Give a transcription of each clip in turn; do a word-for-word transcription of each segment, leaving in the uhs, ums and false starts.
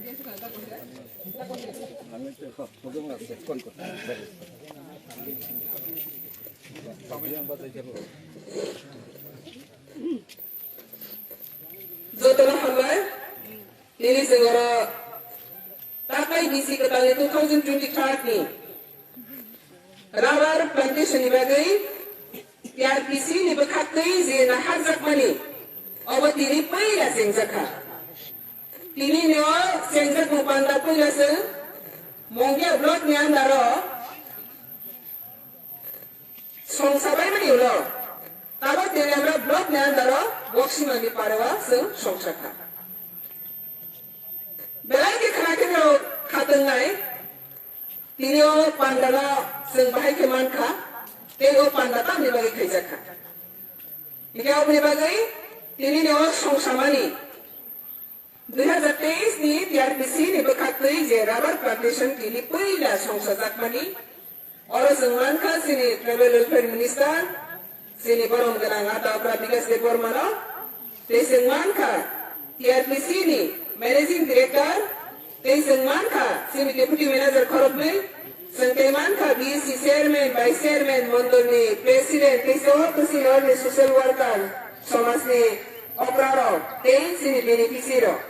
Jotono hambai, nini jengoro takai bisi kwtalni two thousand twenty-third ni rubber plantation ni bagwi T R P C ni bwkhaktwi je naharjakmani obo tini puila chengjakha. Tini no chengjakmung panda puila se Mongia block ni andaro songsa bai mani ulo. Tabo Teliamra block ni andaro Boksima ni parewa se songsa kha. Belai ke khana khe no khatung nai. Tini o panda no chwng bahai khe man kha. Tei o panda tamni bagwi khaijak kha. Hingke aboni bagwi tini no songsa mani. Dui hazar teis ni T R P C ni bwkhaktwi je rubber plantation tini puila songsajakmani, oro chwng mankha chini Tribal Welfare Minister, chini borom gwnang Ata Okra Bikash Debbarmano, tei chwng mankha T R P C ni Managing Director, tei chwng mankha chini Deputy Manager khoroknwi, chwng tei mankha B S C Chairman, Vice Chairman, Mondolni President, tei joto chini orni social worker, somajni okrarok tei chini beneficiary rok.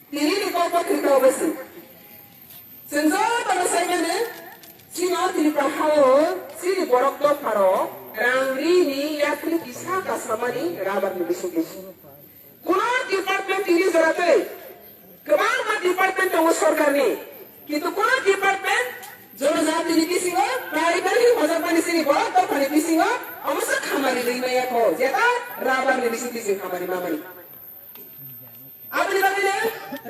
Tini ni kok bathri kha obo se. Chwng joto no sai mano, chini o Tripura ha o chini borok dopha rok rang ri ni yakni kisa kasa mani rubber ni bising bising. Kuno department tini jora tei kwbangma department tongo sorkar ni, kintu kuno department jonojati ni bisingo primary hojak mani chini borok dopha ni bisingo omo se khamari ri maya kho, jeta rubber ni bising bising khamari mamani. Aboni bagwi no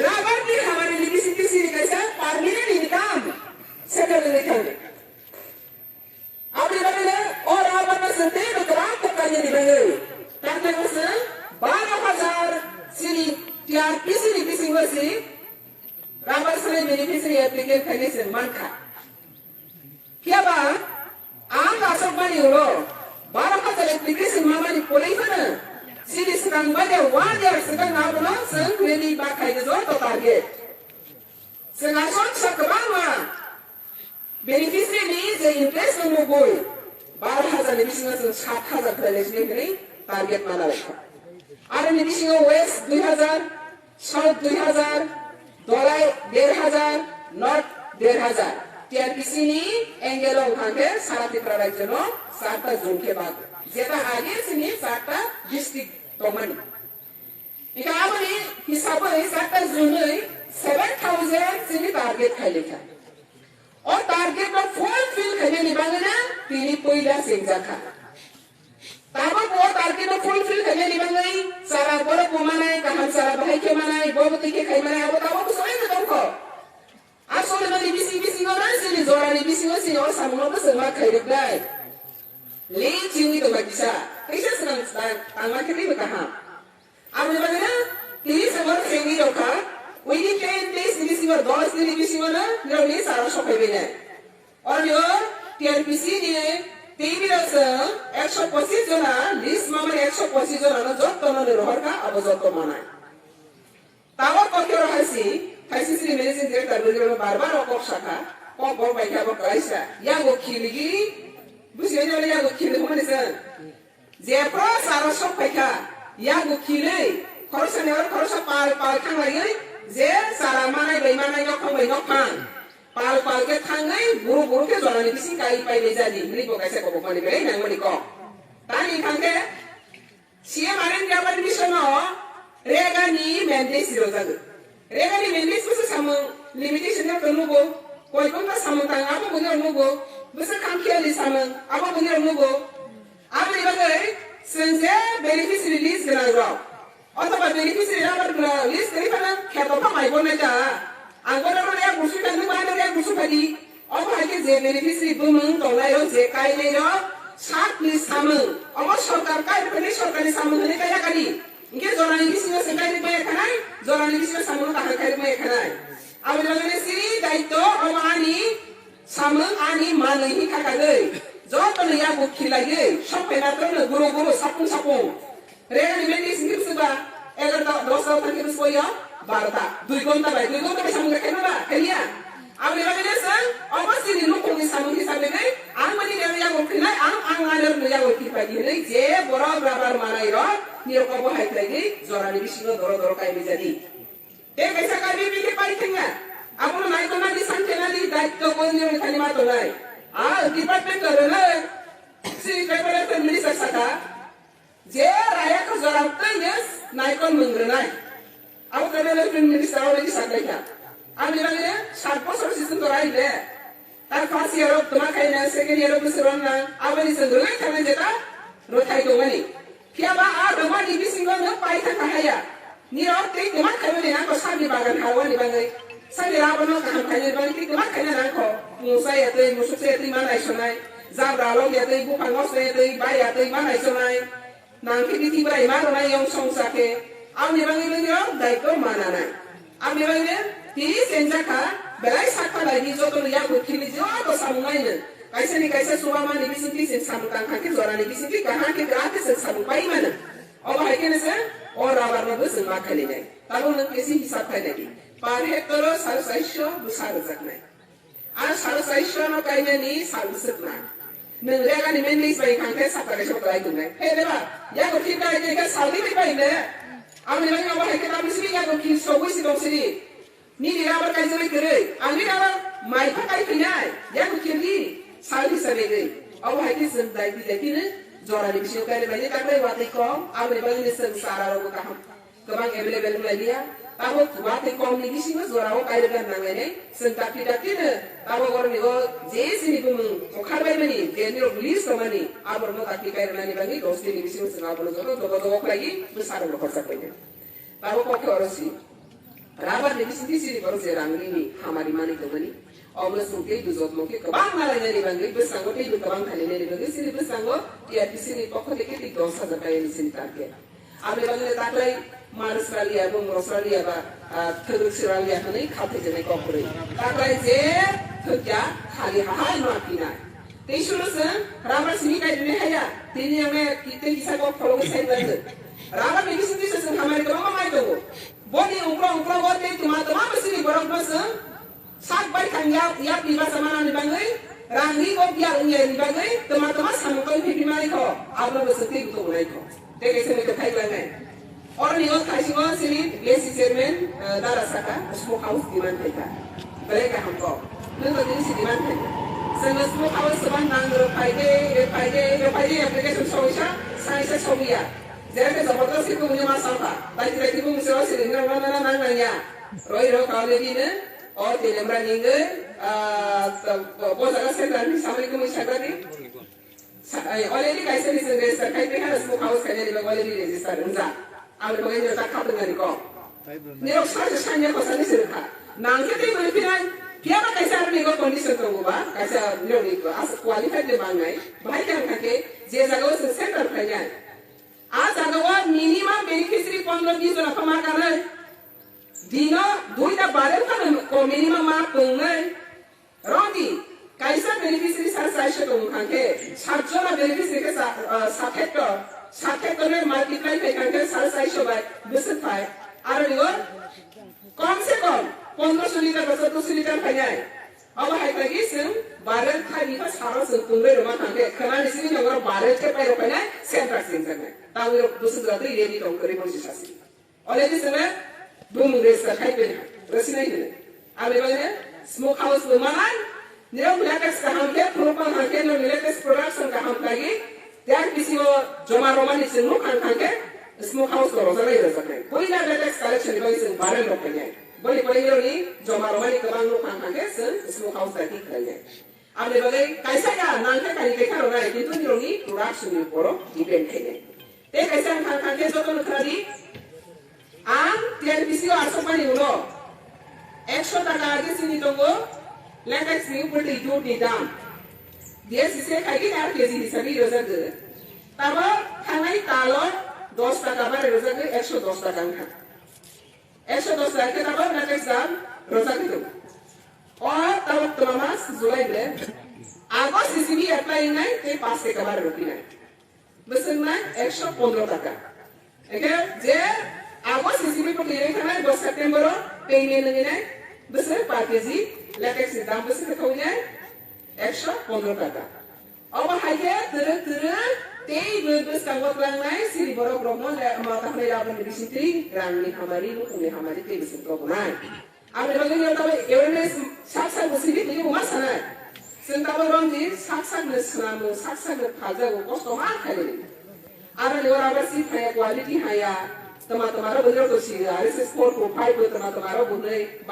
rubber ni hamari ni bising bising ni kaisa permanent income settle wngwi thango. Aboni bagwi no o rubber no chwng tei no kwbang kwbang ni bagwi. Tamni wngkha baro hajar chini T R P C ni bisingo si rubber swnai beneficiary applicant khainai chwng mankha. Phiya ba ang aswk mani ulo baro hajar application mamani pore phano chini swkang bai de one year swkang abono chwng ready ba khaina joto target. Chwng aswk sa kwbangma beneficiary ni je interest no mugwi baro hajar ni bisingo chwng sat hajar khlai lai sini hwnwi target mana lai kha. Aro ni bisingo West dui hajar, South dui hajar, Dholai der hajar, North der hajar. T R P C ni angle o wngkha khe sara Tripura rajyo no charta zone khe bag. Jeta age chini charta district tongmani. Ika aboni hisabwi charta zone wi seven thousand chini target khai lekha. O target no fulfill khainani bagwi no tini puila chengjakha. Tabuk bo target no fulfill khainani bagwi chara borok bo manai, kaham chara bahai khe manai, bo bwtwi khe khai manai, abo tabuk bo swbai no tongkho. Asole mani bising bisingo no chini jorani bisingo chini o samungno bwswk ma khairoknai. Late chini tongma kisa, kaisa swkang swkang tangma khe teibo kaham. Aboni bagwi no tini samung chengwi rokha, within ten days ni bisingo, dos din ni bisingo no nirokni chara sophaibainai. Oroni o T R P C ni tei biro chwng ekso pochis jona list mamani ekso pochis jona no jotto no ni rohor kha abo jotto manai. Tabok kok khe rohor si, khaisi sini managing director rwgwlano bar bar o kok sakha, kok bok bai khe abo klaisa. Yago khiligi, busi yago khili humani chwng. Jephru charo sok phaikha, yago khilwi, khoroksa ni oro khoroksa pal pal khanglaiwi, je chara manai bai manai, nokhang bai nokhang, pal pal khe thangwi, buru buru khe jorani bising kai pai bai jadi, hwnwi bo kaisa kobokmani belai nangmani kok. Tani thang khe, C M R N Rubber Mission no rega ni mandate si rojagwi. Rega ni mandate bwsa samung limitation no nugo, koi ghonta samung tang abo buni rok nugo, bwsa khamkhiyali samung abo buni rok nugo. Aboni bagwi chwng je beneficiary list gwnang rok, othoba beneficiary rubber gwnang list kwrwi phano kheto pha mai bo nai ta. Ang bono rok yak busu kha, nwng bono yak busu kha di. Obo hai khe je beneficiary bumung tongnai rok, je kainai rok, sakni samung. Omo sorkar kai rwkha ni sorkarni samung hwnwi kai rwkha di. Hinkhe jorani bisingo se kai rwkmaya khanai, jorani bisingo samung kaham kai rwkmaya khanai. Aboni bagwi siri daityo omo ani samung ani manwi hinkha kagwi. Jotono yago khilaiwi, sok phaima tongno guru guru sapung sapung. Rega ni mendis hinkhe bwswkba egarota dosta thangkhe bwswkba yo. Barota, dui ghonta bai, dui ghonta bai samung khaima ba, khaiya. Aboni bagwi no chwng obo chini nukhungni samung hisabe nai, ang mani rero yago khinai, ang ang ani rokno yago khipai di hinwi je borok rabar manai rok, niyok obo hai khlai di, jorani bisingo doro doro kai bijadi. Tei kaisa kaiwi bini pai thangya. Abono naikolnani, sangkhenani daitto kondinani thani ma tongnai. A department o rwnai. Sri Tribal Welfare Minister saka, je raya ko jorab tei ne naikol mung rwnai. Abo Tribal Welfare Minister already saklaikha. Ani bagwi sat bosor sisin to rai le. Ta first year o tuma khaina, second year o bwswk rwna, aboni chwng rwlai thangna jeta rwthai tongmani. Phiya ba a rwmani bisingo nwng pai thangkha haya. Nirok tei kwma khaimani nangkho sakni bagan harwani bagwi. Sakni abono kaham khainani bagwi tei kwma khaina nangkho. Mungsa ya tei, musuksa ya tei ma naisonai. Jabra lok ya tei, buphang osna ya tei, bai ya tei ma naisonai. Nang khe bithi bai ma rwnai yong song sa khe, aboni bagwi nini rok daitto ma nanai. Aboni bagwi tini chenjak kha, belai sak phalai di joto ni yakung khili joto samung nai nwng. Kaisa ni kaisa chuba mani bising twi chwng samung tang kha khe jora ni bising twi kaham khe kwrak khe chwng samung pai mano. Obo hai khe no se o rabar no bo chwng ma khali nai. Tabuk nwng kesi hisab khai nai di. Per hectare o sare chairso bwsa rwjak nai. Ang salo chairso no kainani sal bwswk na. Nwng rega ni main list bai khang khe sapta kaisa kwlai tongnai. He reba, yago khil kai de khe sal ni bai bai le. Ang ni bai abo hai khe tabuk sini yago khil sogwi si dong sini. Nini rabar kai jani kwrwi. Ang ni rabar mai pha kai phinai. Yago khil ni sal ni sa begwi. Abo hai khe chwng dai di dai di ne jora ni bisingo kai le bai ni tak dai watwi kong. Ang ni bai ni chwng sara rogo kaham. Kwbang available wng lai liya. Tabuk watwi komni bisingo jorao kairwkna nang lainai. Chwng dakti dakti no tabuk oroni o je chini bumung okhar bai mani, je nirok list tongmani, aborokno dakti kairwnani bagwi dos dini bisingo chwng abono joto joto joto khlaiwi bwsarokno khorsa khlainai. Tabuk kok khe oro si. Rabar ni bisingtwi chini borok je rang rini hamari manwi tongmani. Omo chwng tei bujotmo khe kwbang malainani bagwi bwskango teibo kwbang khainani bagwi chini bwskango T R P C ni pokho tei khe tei dos hajar kayani chini target. Aboni bagwi taklai mar sraliya, bumung sraliya ba, ah, thwdwk sraliya hwnwi kha thaijaknai kok kwrwi. Taklai je thwkya khali hahai ma phinai. Tei suno chwng rama simi kai rwni haya, tini ang tei kisa kok khulogwi sai bai rw. Rama ni bising twi se chwng hamari kwbangma mai tongo. Boni uklo uklo bo tei twma twma bwswkni borokno chwng Sak bai thang yak, yak ni basa manani bagwi, rang ni bo bial wngya ni bagwi, twma twma samung tong phi phi mani kho, abono bo swtwi buto unai kho. Tei kaisa ni kwthai langnai. Oroni o thaisingo chini L A C chairman, eh, dara saka, smoke house demand khai kha. Belai kaham kok. Nwng bo tini si demand khai kha. Chwngno smoke house swbang nang rw phai de, rw phai de, rw phai de application songsa, saisa songya. Jera khe jabardasti khe wngya ma sangkha. Daiti daiti bumung se o sini nang nang nang nang ya. Roi rok already no, o telemra ningwi, ah, bo jaga central ni samani kumui sagra di. Sa-, ai, already kaisa ni chwng register khai twi hano smoke house khainani bagwi already register wngjak. Aboni bagwi nirok ta khatung nani kok. Nirok sa se sanya kosa ni sirkha. Nang khe tei mani phiya, phiya ba kaisa aroni go condition tongo ba, kaisa nirok ni as qualified le mangnai. Bahai khe ang kha khe je jaga o chwng center khainai. A jaga o minimum beneficiary pondro bis jona pha ma kanai. Dino duita barel phano ko minimum ma tongnai. Rodi, kaisa beneficiary sar chairso tong kha khe, sat jona beneficiary khe sa, ah, sat hectare, sat hectare le multiply khai kha khe sar chairso bai bwswk phai. Aro ni o kom se kom pondroso litre ba choddoso litre phainai. Abo hai khlai khe chwng barel khai ni kha saro chwng tongbai rwma kha khe, khwnani simi nongor barel khe pai rw phainai, center chwng jaknai. Tangwi rok bwswk jora twi ready tong kwrwi monsi sasi. Already chwngno bumung register khai twi rwsinai hwnwi. Aboni bagwino smoke house bo manai, nirok latex kaham khe, phunukma kaham khe, nirok latex production kaham khlaiwi, tei bisingo joma romani chwng nuk kha khe, smoke house bo rojaknai rojaknai. Puila latex collection ni bagwi chwng barrel rok khainai. Boni pore nirokni joma romani kwbang nuk kha khe, chwng smoke house dati khlainai. Aboni bagwi kaisa ya nang khe kari khe kharo nai, kintu nirokni production ni uporo depend khainai. Tei kaisa wngkha kha khe joto no khna di. Ang T R P C o asokmani ulo ekso taka age chini tongo, latex ni upor twi dud ni dam. D S C C khai khe ar K G hisabi rojak gw. Tabo thangnai talo dos taka bare rojak gw, ekso dos taka wngkha. Ekso dos taka khe tabo latex dam rojak gw. O tabo twma mas July ble. Ago C C B apply wngnai tei pass taka bare rwpinai. Bwswk nai ekso pondro taka. Eke je Abo C C B bo twi rwi thangnai, bo September o payment wngwi nai, bwswk per K G latex ni dam bwswk khe thawinai, ekso pondro taka. Obo hai khe twrwk twrwk tei bw-, bwskango tlangnai siri borok rokno le ma ta hwnwi rang ni bising twi rang ni hamari, nukhung ni hamari tei bising rok nai. Aboni bagwi no tamo awareness sak sak bo siri twi bo ma sanai. Chwng tamo rong di sak sak no swnamo, sak sak no phaljago, kosto ma khainani. Aro ni ora ba si phaya quality haya, tama tama ro bwrwi rok to si, R S S four four five bo tama tama ro bwrwi